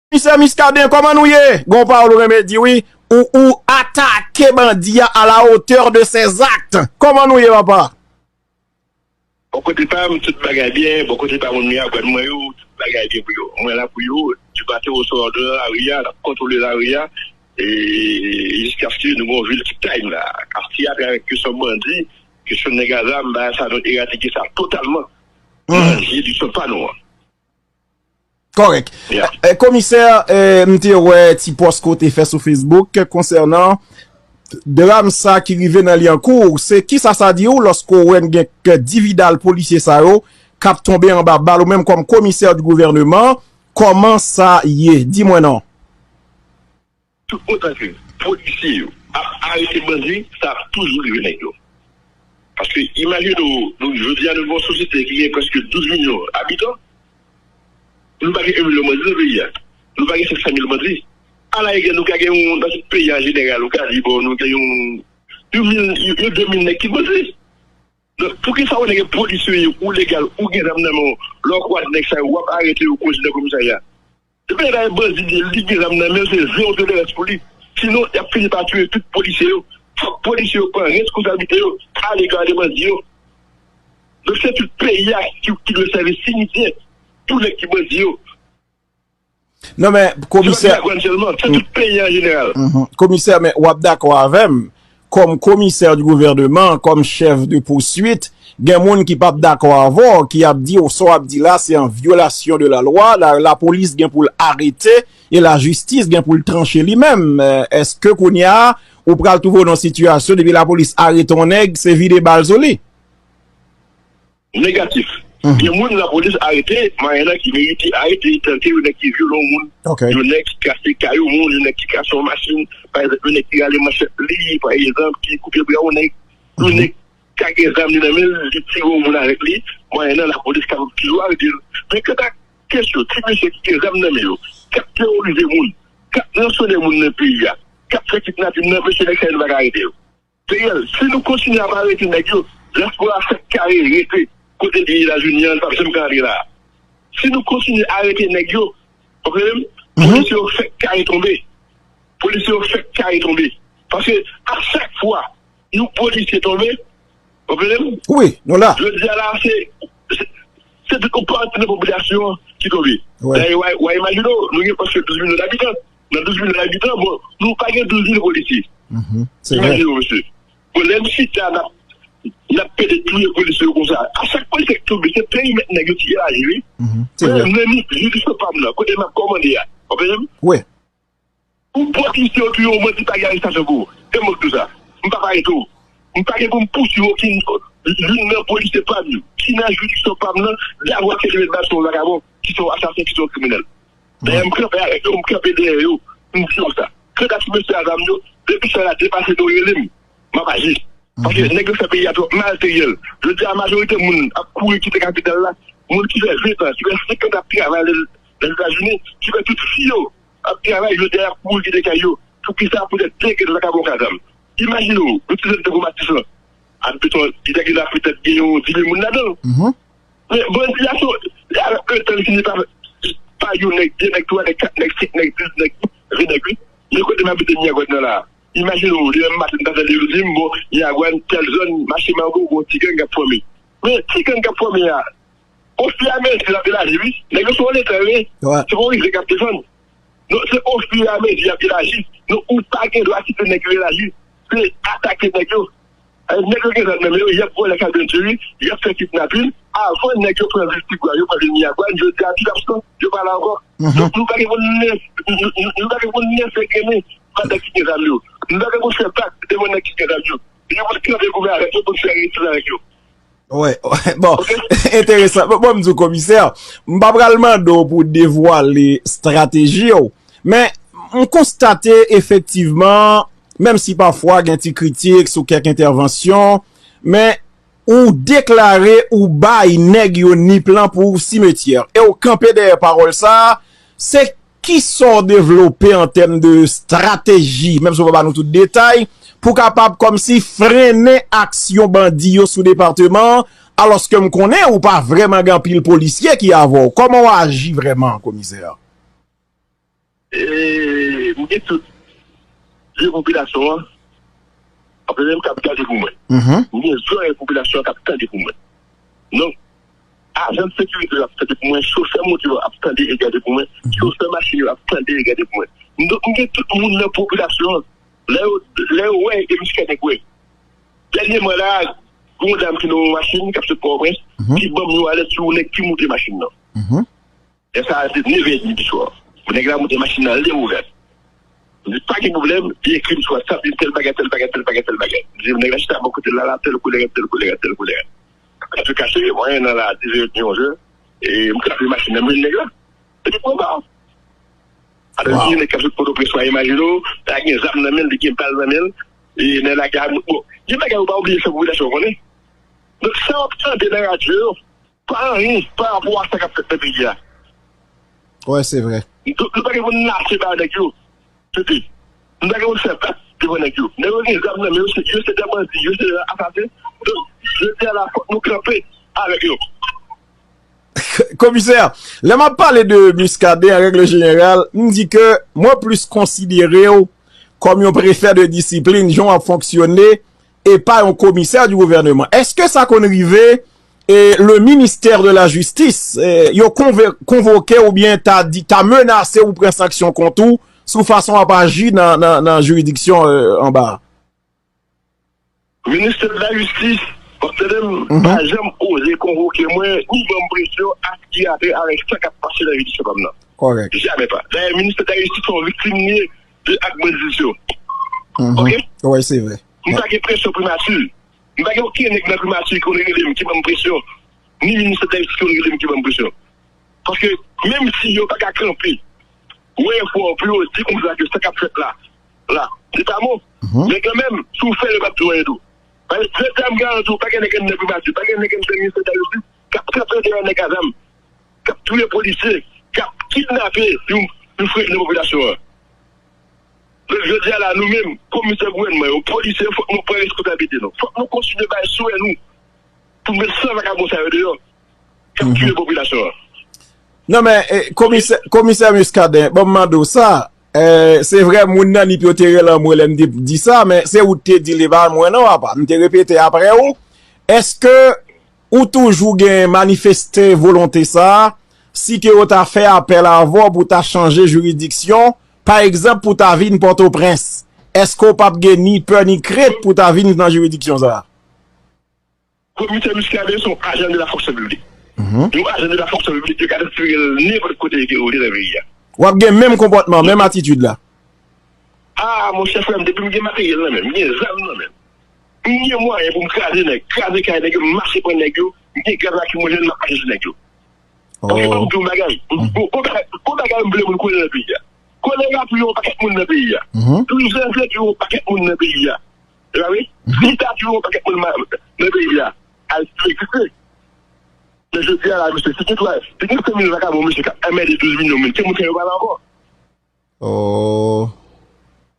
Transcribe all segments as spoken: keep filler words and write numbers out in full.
Komisè Muscadin, kòman nou ye? Gon pawòl ou renmen di wi. Ou, ou atake bandi a à la hauteur de ses actes. Kòman nou ye, papa? Bò kote pa m, tout bagay byen. Bò kote pa moun Miragwàn mwen yo, tout bagay byen pou yo. Mwen la pou yo, du matin au soir, nou nan lari a, n ap kontwole lari a. E jiskaske nou gen yon vil ki tay m la. Katye a, atravè kesyon bandi, kesyon nèg a zam, bagay sa, nou eradike sa totalman nan je di sòt pa nou an. Kòrèk. Eh, komisè, eh, m te wè ti pòs ke w te fè sou Facebook konsènan dram sa ki rive nan Lyankou. Se kisa sa di w lòske w wè n gen kèk dividal polisye sa yo k ap tonbe anba bal, ou menm kòm komisè di gouvèneman, kòman sa ye? Di mwen non. Tout otan ke polisye yo ap arete bandi, sa ap toujou rive nèg yo. Paske imajine w, nou, jodi a, nou gen yon sosyete ki gen prèske douz milyon abitan. Nou pa gen yon milyon bandi nan peyi a. Nou pa gen senk san mil bandi. Alarigè, nou ka gen yon, nan tout peyi an jeneral, ou ka di, bon, nou gen yon, yon mil, yon de mil nèg ki bandi. Donk, poukisa w wè nèg polisye yo, ou legal, ou gen zam nan men w, lè w kwaze nèg sa yo, w ap arete yo, konduit nan komisarya? Depi nèg la se bandi li ye, li gen zam nan men l, se zewo tolerans pou li. Sinon, y ap fini pa tiye tout polisye yo. Fòk polisye yo pran reskonsablite yo, ale gade bandi yo. Donk, se tout peyi a ki, ki dwe sèvi simityè pou nèg ki bandi yo. Non, men, komisè, se pa Miragwàn sèlman, se tout peyi an jeneral. Komisè, men w ap dakò avè m, kòm komisè di gouvèneman, kòm chèf de pouswit, gen moun ki p ap dakò avè w, ki ap di w sa w ap di la, se an vyolasyon de la lwa, la, lapolis gen pou l arete, e lajistis gen pou l tranche li menm. Eh, èske kounye a, ou pral twouve w nan sitiyasyon, depi lapolis arete yon nèg, se vide bal sou li? Negatif. Gen moun lapolis arete, mwayennan ki merite arete, tanke yon nèg ki vyole yon moun, yon nèg ki kase kay yon moun, yon nèg ki kase yon machin, pa egzanp, yon nèg ki rale manchèt li, pa egzanp, ki koupe bra yon nèg, yon nèg ka gen zam li nan men l, li tire yon moun avèk li, mwayennan lapolis kapab toujou arete l. Men kanta kesyon ti mesye ki gen zam nan men yo, k ap teworize moun, k ap ransonnen moun nan peyi a, k ap fè kidnapin nan, mesye nèg sa yo nou pa ka arete yo. Reyèl, si nou kontinye ap arete nèg yo, dyaspora fèk kare rete kote l ye Etazini an, l p ap janm ka antre la a. Si nou kontinye arete nèg yo, w konprann m? Polisye yo fèk kare tonbe. Polisye yo fèk kare tonbe. Paske a chak fwa yon polisye tonbe, w konprann m? Wi, nou la. Jodi a la, se, se, se tout yon pati nan popilasyon an ki tonbe. Dayè, w a, w a imajine w, nou gen prèske douz milyon abitan. Nan douz milyon abitan, bon, nou pa gen douz mil polisye. Imajine w, mesye. Bon, lè n chita, n ap, n ap pede touye polisye yo konsa. A chak polisye k tonbe, se perimèt nèg yo ki elaji, wi. Men, men, men, jiridiksyon pa m nan, kote m ap kòmande a. W konprann m? Wi. Ou polisye yo touye yon bandi, pa gen arestasyon pou ou. E mwen k di w sa. M p ap arete w. M pa gen pou m pousuiv okenn, youn nan polisye pa m yo, ki nan jiridiksyon pa m nan, davwa ke li met bal sou yon vakabon, ki se yon asasen, ki se yon kriminèl. Dayè, m kanpe avèk yo, m kanpe dèyè yo, m di yo sa. Kanta ti mesye a zam yo, depi sa la depase nou rele m, m ap aji. Paske nèg yo fè peyi a twòp mal, Teriel. Jodi a, majorite moun ap kouri kite kapital la, moun ki fè ven tan, ki fè senkant ap travay lè, Lèzetazini, ki fè tout vi yo ap travay, jodi a, y ap kouri kite kay yo. Poukisa? Poutèt de grenn vakabon ka zam. Imajine w, yon ti zòn tankou Matisan, admeton, li ta gen la petèt gen yon dis mil moun ladan l. Men bandi a, se, li avèk letan li fini pa, pa yon nèg, de nèg, twa nèg, kat nèg, senk nèg, dis nèg, ven nèg, wi. Men kote m abite Miragwàn nan la a, imajine w, demen maten m ta tande yo di m, bon, Miragwàn, tèl zòn, mache Mago, gon ti gang k ap fòme. Men ti gang k ap fòme a, ofiramezi l ap elaji, wi. Nèg yo se yon letan yo ye. Se pa yon rivyè k ap desann. Non, se ofiramezi y ap elaji. Non, ou pa gen dwa kite nèg yo elaji. Se atake nèg yo. Eh, nèg yo gen zam nan men yo, y ap vòlè kabren diri, y ap fè kidnapin. Avan nèg yo pran vil Tigwav, yo pran vil Miragwàn, jodi a tout absan, yo pa la ankò. Donk, nou pa gen pou n lè, nou, nou, nou pa gen pou n lè fè grennen pa nèg ki gen zam yo. Nou pa gen pou n fè bak devan nèg ki gen zam yo. Nou gen pou n kanpe goumen avèk yo, pou n fè rezistans avèk yo. Wè, bon, enteresan. Bon, bon, m di w, komisè, m pa pral mande w pou w devwale estrateji w, men m konstate efektivman, menm si pafwa gen ti kritik sou kèk entèvansyon, men ou deklare ou bay nèg yo Nip lan pou simetyè. E w kanpe dèyè pawòl sa a, se kisa w devlope an tèm de estrateji, menm si w pa ba nou tout detay, pou w kapab kòmsi frennen aksyon bandi yo sou depatman an, alòske m konnen ou pa vrèman gen anpil polisye ki avè w. Kòman w aji vrèman, komisè? gen tout je popilasyon an, anpil menm k ap gade pou mwen. M gen zòrèy popilasyon an k ap tande pou mwen. Donk, ajan de sekirite yo ap tande pou mwen, chofè moto yo ap tande e gade pou mwen, chofè machin yo ap tande e gade pou mwen. Donk, m gen tout moun nan popilasyon an. Lè yo, lè yo wè, e Miskaden kwè. Dènyèman la, gen yon dam ki nan yon machin k ap sot Pòtoprens, ki ban m yon alèt sou yon nèg ki moute machin nan. Lè sa a, se nevè edmi di swa. Nèg la moute machin nan lè ouvè. M di, pa gen pwoblèm, li ekri m sou WhatsApp, li di tèl bagay, tèl bagay, tèl bagay, tèl bagay. M di, nèg la chita bò kote l la, la, tèl koulè, tèl koulè, tèl koulè. Kache kache, mwen nan la, dizè edmi, onzè, e m trape machin nan, m jwenn nèg la. Epi pran ba. Alò, gen nèg k ap sot Pòtoprens la, imajine w, la gen zam nan men l, li gen bal nan men l, e nan lagay, bon, gen bagay ou pa obliye fè popilasyon konnen. Donk, sa w ap tande nan radyo yo, pa anyen pa rapò a sa k ap fèt nan peyi a. Wè, se vre. Nou, nou pa gen pou n lase ba nèg yo. Tande. Nou pa gen pou n fè bak devan nèg yo. Nèg yo gen zam nan men yo, se, yo se de bandi, yo se asasen. Donk, jodi a la, fòk nou kanpe avèk yo. Komisè, lè m ap pale de Muscadin, an règle jeneral, m di ke mwen plis konsidere w kòm yon prefè de disiplin, jan w ap fonksyone, e pa yon komisè di gouvèneman. Èske sa konn rive, e, le ministère de la justice, e, yo konve-, konvoke oubyen ta di, ta menase ou pran sanksyon kont ou sou fason w ap aji nan, nan, nan jiridiksyon, e, anba a? Ministè de la jistis, w ap tande m, pa janm oze konvoke mwen, ni ban m presyon a sa ki gen atè avèk sa k ap pase nan jiridiksyon pa m nan. Kòrèk. Jamè pa. Dayè, ministè de la jistis se yon viktim li ye de ak bandisyon. Oke? Wi, se vre. M pa gen presyon primati. M pa gen okenn nèg nan primati ki konn rele m, ki ban m presyon. Ni ministè de la jistis ki konn rele m, ki ban m presyon. Paske, menm si yo pa ka kanpe, wè fò pou yo di konsa ke sa k ap fèt la, la, se pa bon. Men kanmenm, si w fè l, yo p ap di w anyen tou. Paske jodi a, m garanti w, pa gen nèg anndan primati, pa gen nèg anndan ministè de la jistis k ap kanpe dèyè nèg a zam, k ap touye polisye, k ap kidnape yon, yon frè nan popilasyon an. Donk, jodi a la, nou menm, komisè gouvènman yo, polisye, fòk nou pran responsablite nou. Fòk nou kontinye bay swè nou pou n met san vakabon sa yo deyò k ap touye popilasyon an. Non, men, e, komisè, komisè Muscadin, bon, m mande w sa. E, se vre, moun nan Nip yo te rele m, lè m te di sa, men se ou ki te di li, e pa mwen non, apa. M te repete apre ou. Èske ou toujou gen manifeste volonte sa a, si ke yo ta fè apèl avè w pou ta chanje jiridiksyon, pa egzanp, pou ta vin Pòtoprens, èske w p ap gen ni pè ni krent pou ta vin nan jiridiksyon sa a? Komisè Muscadin se yon ajan de la fonksyon piblik. Yon ajan de la fonksyon piblik, yo ka transfere l nenpòt kote ke yo vle nan peyi a. W ap gen menm konpòtman, menm atitid la. A, monchè frè m, depi m gen materyèl nan men m, m gen zam nan men m, m gen mwayen pou m kraze nèg, kraze kay nèg yo, m mache pran nèg yo, m gen gaz lakrimojèn, m ap mache sou nèg yo. Paske ban m di yon bagay, yon, yon bagay, yon bagay m vle moun konnen nan peyi a. Kolera touye yon pakèt moun nan peyi a. Douz janvye touye yon pakèt moun nan peyi a. E pa vre? Sida touye yon pakèt moun ma-, nan peyi a. Ayiti egziste. Men jodi a la, mesye, si gen twa, si gen senk mil vakabon, mesye, k ap anmède douz milyon moun, ki moun sa yo pale ankò? Oh.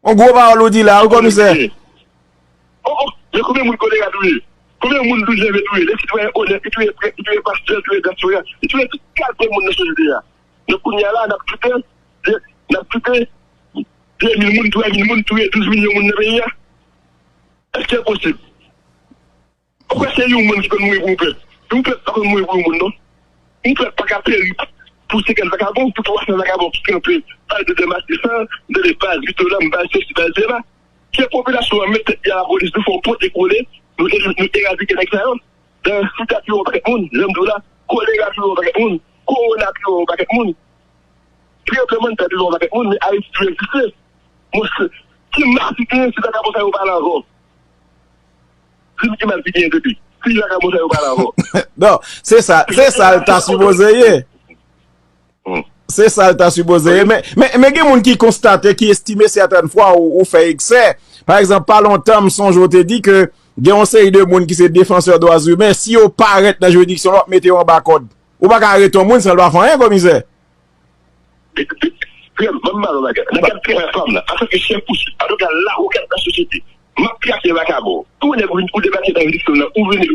On gwo pawòl ou di la, wi, komisè. Oh, oh, men konbyen moun kolera touye? Konbyen moun douz janvye touye? De sitwayen onèt, li touye prèt, li touye pastè, li touye dyaspora, li touye tout kalite moun nan sosyete a. Men kounye a la, n ap kite, n ap kite de mil moun, twa mil moun touye douz milyon moun nan peyi a. Èske e posib? Ou kwè se yon moun ki konn mouri pou yon pèp? Yon pèp pa konn mouri pou yon moun, non. Yon pèp pa ka peri pou senkant vakabon, pou twa san vakabon ki kanpe, pale de dèmas de san, de baz, vitola, baz sesi, baz deba. Ke popilasyon an met tèt li a lapolis, nou fè yon pote kole, nou, nou eradike nèg sa yo. Dan sida touye yon pakèt moun, jan m di w la, kolera touye yon pakèt moun, kowona touye yon pakèt moun. Tranblemanntè touye yon pakèt moun, men Ayiti toujou egziste. Monchè, ki mafiten, si ta ka konsa yo pale ankò. Di m ki mal ki genyen depi. Si ta ka konsa yo pale ankò. Non, se sa, se sa l ta sipoze ye. Se sa l ta sipoze ye. Men, men, men gen moun ki konstate, ki estime sètèn fwa ou, ou fè eksè. Pa egzanp, pa lontan, m sonje w te di ke gen yon seri de moun ki se defansè dwa imen, si yo parèt nan jiridiksyon, l ap mete yo anba kòd. Ou pa ka arete yon moun san l pa fè anyen, komisè. Frè m, ban m ba nou bagay. Nan kad travay pa m nan, antanke chèf pouswit, antanke avoka de la sosyete, m ap trase vakabon. Tou nèg ou vin, ou debake nan jiridiksyon nan, ou vini,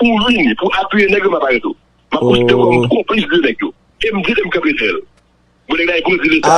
ou vini pou apiye nèg yo, m ap arete w. M ap konsidere w kòm konplis de nèg yo. E m di l, e m kanpe dèyè l. Bon, nèg la e bandi leta.